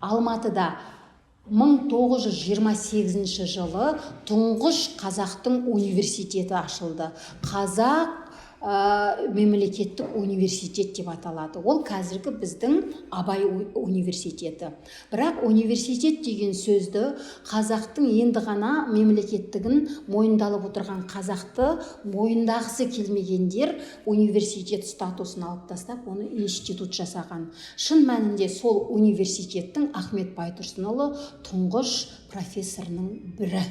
Алматыда 1928 жылы тұңғыш қазақтың университеті ашылды. Қазақ мемлекеттік университет деп аталады. Ол қазіргі біздің Абай университеті. Бірақ университет деген сөзді қазақтың енді ғана мемлекеттігін мойындалып отырған, қазақты мойындағысы келмегендер университет статусын алып тастап, оны институт жасаған. Шын мәнінде сол университеттің Ахмет Байтұрсынұлы тұңғыш профессорының бірі.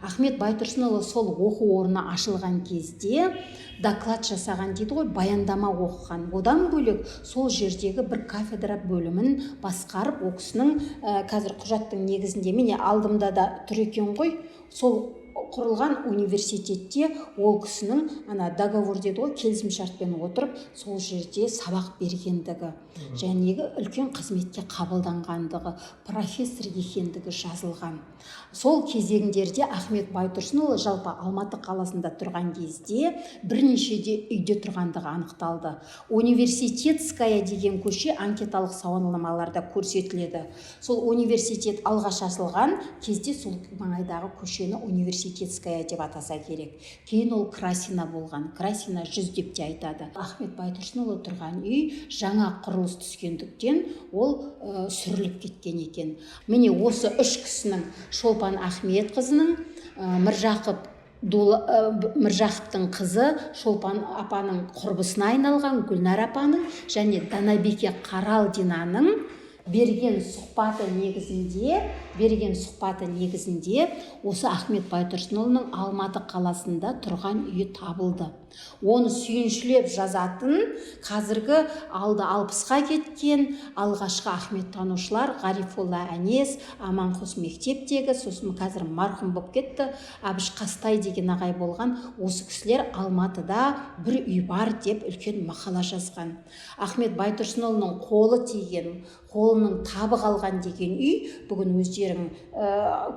Ахмет Байтұрсынұлы сол оқу орны ашылған кезде доклад жасаған дейді ғой, баяндама оқыған. Одан бөлек, сол жердегі бір кафедра бөлімін басқарып, ол кісінің қазір құжаттың негізінде, міне, алдымда да тұр екен ғой, сол құрылған университетте ол кісінің ана договор дейді ғой, келісімшартпен отырып, сол жерде сабақ бергендігі жәнегі үлкен қызметке қабылданғандығы, профессор екендігі жазылған. Сол кезеңдерде Ахмет Байтұрсынұлы жалпы Алматы қаласында тұрған кезде бірнеше де үйде тұрғандығы анықталды. Университетская деген көше анкеталық сауалнамаларда көрсетіледі. Сол университет алғаш ашылған кезде сол маңайдағы көшені Университетская деп атаса керек. Кейін ол Красина болған, Красина 100 деп те айтады. Ахмет Байтұрсынұлы тұрған үй жаңа құрылыс түскендіктен, ол сүріліп кеткен екен. Міне, осы үш кісінің: Шолпан Ахметқызының, Міржақыптың қызы Шолпан апаның құрбысына айналған Гүлнар апаның және Данабике Қаралдинаның берген сұхбаты негізінде осы Ахмет Байтұрсынұлының Алматы қаласында тұрған үйі табылды. Оны сүйіншілеп жазатын қазіргі алды 60-қа кеткен алғашқы Ахмет танушылар Ғарифолла Әнес, Аманқос мектептегі, сосын қазір марқұм болып кетті, Әбіш Қастай деген ағай болған. Осы кісілер Алматыда бір үй бар деп үлкен мақала жазған. Ахмет Байтұрсынұлының қолы тиген, қолының табы қалған деген үй бүгін өздерің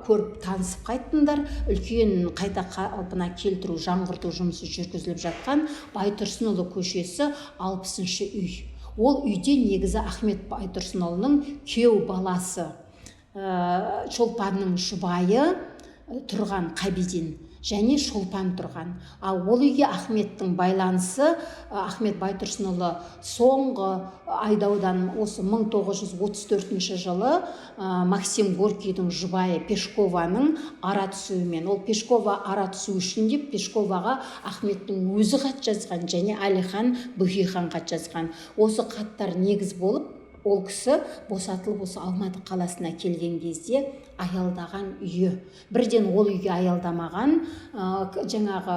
көріп, танысып қайттыңдар. Үлкен қайта қалпына келтіру, жаңғырту жұмысы жүргізіліп жатқан Байтұрсынұлы көшесі, 60-үй. Ол үйде негізі Ахмет Байтұрсынұлының күйеу баласы, Шолпанның жұбайы тұрған, Қабиден және Шолпан тұрған. Ал ол үйге Ахметтің байланысы, Ахмет Байтұрсынұлы соңғы айдаудан осы 1934 жылы Максим Горькийдің жұбайы Пешкованың ара түсуімен, ол Пешкова ара түсу үшін деп Пешковаға Ахметтің өзі хат жазған және Әлихан Бөкейхан хат жазған. Осы хаттар негіз болып, ол кісі босатылып, осы Алматы қаласына келген кезде аялдаған үйі. Бірден ол үйге аялдамаған, жаңағы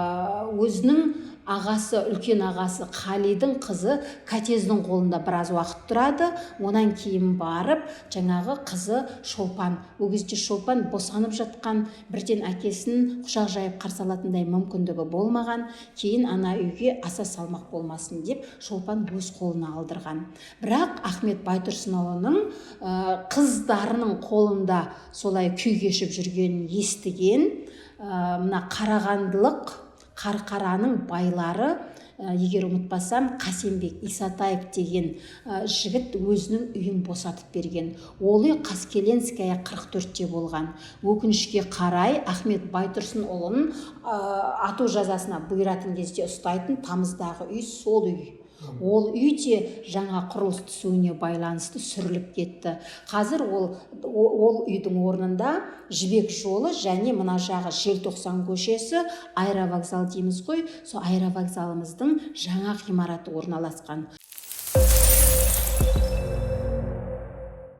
өзінің ағасы, үлкен ағасы Қалидің қызы Катездің қолында біраз уақыт тұрады. Онан кейін барып жаңағы қызы Шолпан, ол кезде Шолпан босанып жатқан, бірден әкесін құшақ жайып қарсы алатындай мүмкіндігі болмаған. Кейін ана үйге аса салмақ болмасын деп, Шолпан өз қолына алдырған. Бірақ Ахмет Байтұрсынұлының қыздарының қолында солай күй кешіп жүргенін естіген мына қарағандылық Қарқараның байлары, егер ұмытпасам, Қасенбек Исатаев деген жігіт өзінің үйін босатып берген. Ол үй Қаскеленская 44-те болған. Өкінішке қарай, Ахмет Байтұрсынұлын ату жазасына бұйыратын кезде ұстайтын Тамыздағы үй сол үй. Ол үй де жаңа құрылыс түсуіне байланысты сүріліп кетті. Қазір ол үйдің орнында Жібек жолы және мына жағы Желтоқсан көшесі, аэровокзал дейміз ғой, сол аэровокзалымыздың жаңа ғимараты орналасқан.